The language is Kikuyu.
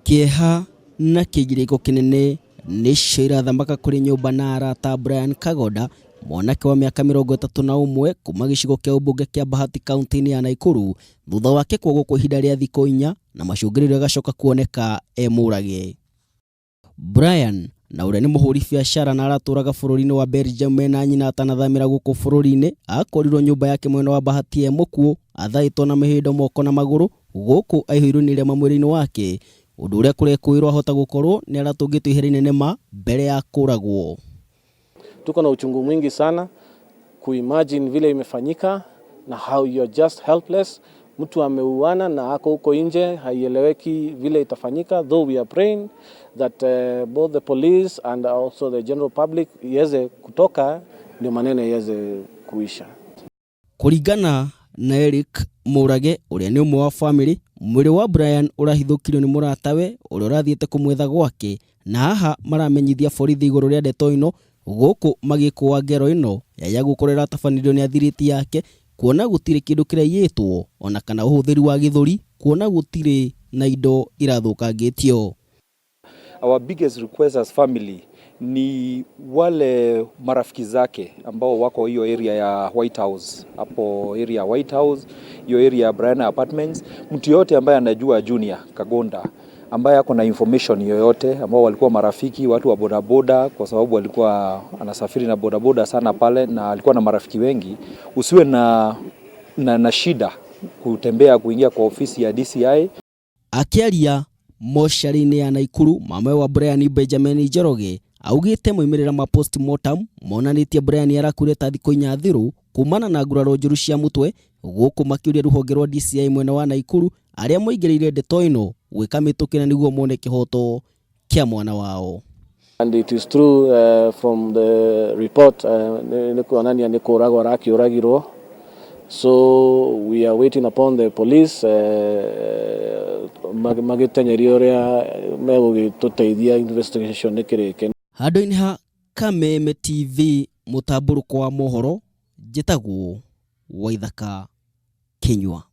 Kĩeha na kĩgirĩko kĩnene nĩcio irathamaka kũrĩ nyũmba na arata Brian Kagoda, mwanake wa mĩaka 31 kuma gĩcigo kĩa ũmbunge kĩa Bahati kaunti-inĩ ya Naikuru, thutha wake kuogwo kwa ihinda rĩa thikũ 4 na macũngĩrĩrio agacoka kuoneka e mũrage. Brian, na ũrĩa nĩ mũhũri biacara na aratũraga bũrũri-inĩ wa Belgium mena nyina atanathamĩra gũkũ bũrũri-inĩ, akorirwo nyũmba yake mwena wa Bahati e mũkuũ, athaĩtwo na mĩhĩndo moko na magũrũ, gũkũ aihũirwo nĩ irema mwĩrĩ-inĩ wake, ũndũ ũrĩa kũrekũĩrwo ahota gũkorwo nĩ aratũngĩtwo ihera inene ma mbere ya kũragwo. Tuko na uchungu mwingi sana kuimagine vile imefanyika na how you're just helpless. Mtu ameuana na ako huko nje, haieleweki vile itafanyika, though we are praying that both the police and also the general public iweze kutoka, ndio maneno iweze kuisha. Kũringana na Eric Mũrage ũrĩa nĩ ũmwe wa famĩlĩ, mwĩrĩ wa Brian ũrahithũkirio nĩ mũratawe ũrĩa ũrathiĩte kũmwetha gwake, na haha maramenyithia borithi igũrũ rĩa ndeto ĩno gũkũ magĩkũa ngero ĩno ya gũkorwo ĩratabanirio nĩ athirĩti yake, kuona gũtirĩ kĩndũ kĩraiyĩtwo ona kana ũhũthĩri wa gĩthũri, kuona gũtirĩ na indo irathũkangĩtio. Our biggest request as family ni wale marafiki zake ambao wako hiyo area ya White House, hapo area ya White House, hiyo area ya Brian Apartments, mtu yote ambaye anajua Junior Kagonda ambaye ako na information yoyote, ambao walikuwa marafiki, watu wa bodaboda, kwa sababu alikuwa anasafiri na bodaboda sana pale na alikuwa na marafiki wengi, usiwe na shida kutembea kuingia kwa ofisi ya DCI. Akĩaria mocarĩ-inĩ ya Naikuru, mamawe wa Brian Benjamin Njoroge augĩte moimĩrĩra ma postmortem monanĩtie Brian arakuire ta thikũ 4 thiru kumana na nguraro njũru cia mũtwe, gũkũ makĩũria rũhonge rwa DCI mwena wa Naikuru arĩa moingĩrĩire ndeto ĩno gwĩka mĩtũkĩ na nĩguo mone kĩhoto kĩa mwana wao. And it is true from the report nĩ kuonania nĩ kũragwo arakĩũragirwo, so we are waiting upon the police magĩtenyeria ũrĩa megũgĩtũteithia investigation ĩkĩrĩke. Handũ-inĩ ha Kameme TV mũtambũrũko wa mohoro, njĩtagwo Waithaka Kinyua.